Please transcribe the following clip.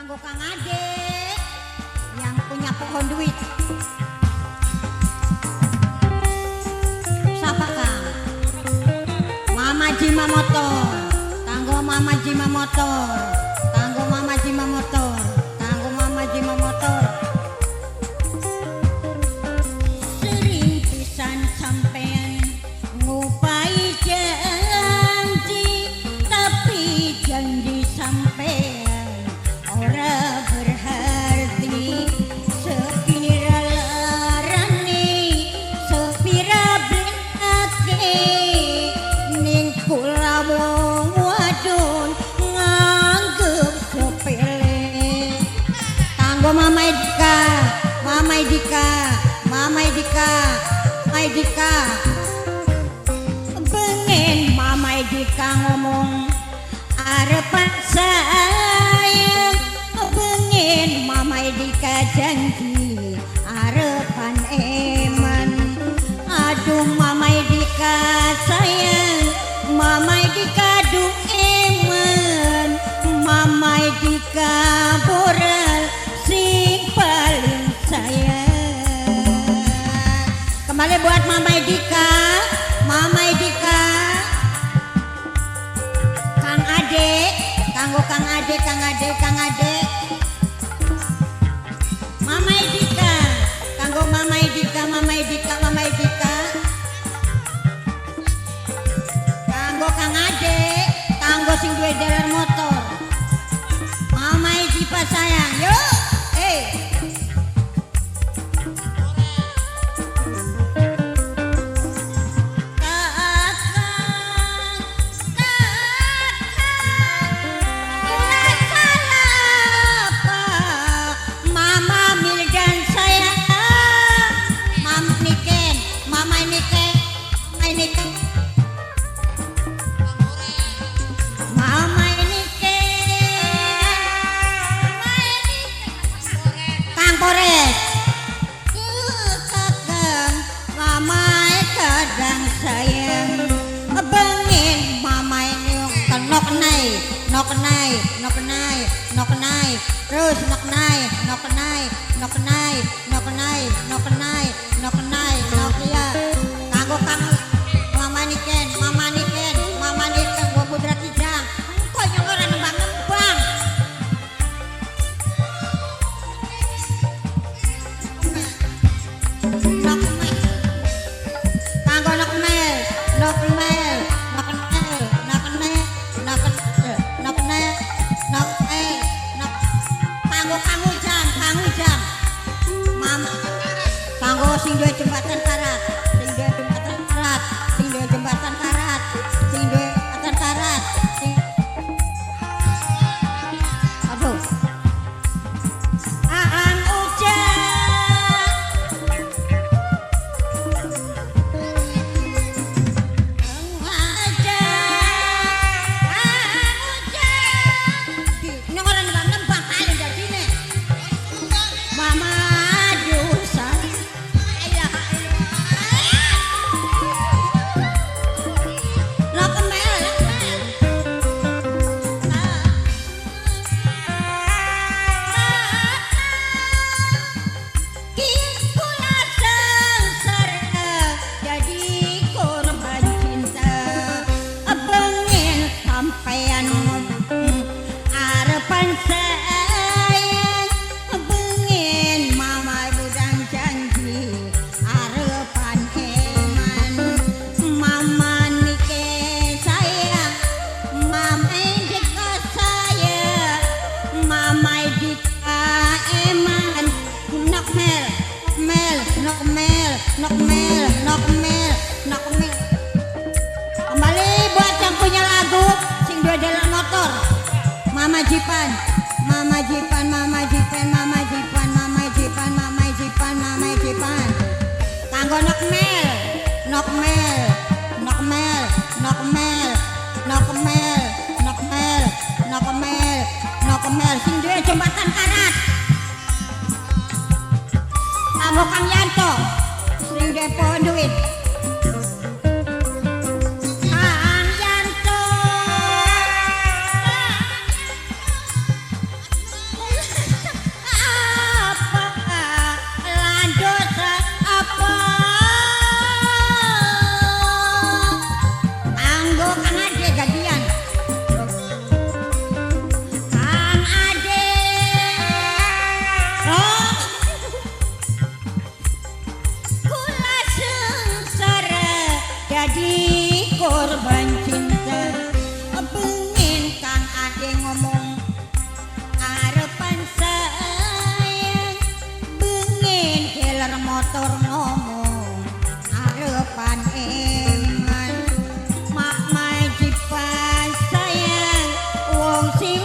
Kanggo Kang Ade yang punya pohon duit. Siapa Kang? Mama Jima Motor. Kanggo Mama Jima Motor. Kanggo Mama Jima Motor. Kanggo Mama Jima Motor. Sering pisan sampean ngupai janji, tapi janji sampean ora berarti. Sepira larane, sepira blake, ning kula wong wadon nganggep sepele. Kanggo Mama Edika, Mama Edika, Mama Edika, Mama Edika. Bengen Mama Edika ngomong arepan sayang, bengen Mama Edika janji arepan eman. Aduh Mama Edika sayang, Mama Edika duh eman, Mama Edika boral sing paling sayang. Kembali buat Mama Edika, Mama Edika, Kang Ade, kanggo Kang Ade, Kang Ade, Kang Ade. Mama Edika, kanggo Mama Edika, Mama Edika, Mama Edika. Kanggo Kang Ade, kanggo sing duwe dealer motor. Mama Edika sayang, yuk. Eh. Kakang, kakang, kula salah apa? Mama Mildan saya, Mama Niken, Mama Niken, Mama Niken, Mama Niken, Mama Niken, Kang Kores. Kakang, Mama kadang sayang, bengen Mama ini nok nai, nok nai, nok nai, nok nai, terus nok nai, nok nai, nok nai, nok nai, nok nai, nok nai, nok ya. Kanggo Kang Mama Niken, Mama Niken, Mama Niken, gua putra kijang. Engko nyong ora nembang-nembang. Nok mel. Kanggo nok mel, nok mel, nok mel, nok mel, nok mel, nok mel, nok mel, nok. Kanggo Kang Ujang, Kang Ujang. Mama kanggo sing duwe jembatan karat, sing duwe jembatan karat, sing duwe jembatan karat, sing duwe jembatan karat, sing aduh. Aang Ujang. Ini orang nembang-nembang kali dadine. Mama dosa. Nok mel, nok mel. Kula sengsara jadi korban cinta. Bengen sampean ngomong arepan sayang, bengen Mama budang janji arepan eman. Mama nike sayang, Mama Edika sayang, Mama Edika eman. Nok mel, mel, nok mel, nok mel, nok mel, nok mel. Kembali buat yang punya lagu sing duwe dalam motor. Mama Jipan, Mama Jipan, Mama Jipan, Mama Jipan, Mama Jipan, Mama Jipan, Mama Jipan. Kanggo nok mel, nok mel, nok mel, nok mel, nok mel, nok mel, nok mel, nok mel sing duwe jembatan karat. Kanggo Kang Yanto sing duwe pohon duit. Kang Yanto. Kang Ade. Oh. Kula sengsara jadi korban cinta. Bengin Kang Ade ngomong arepan sayang. Bengin dealer motor ngomong arepan eman. Mak majikan sayang wong sing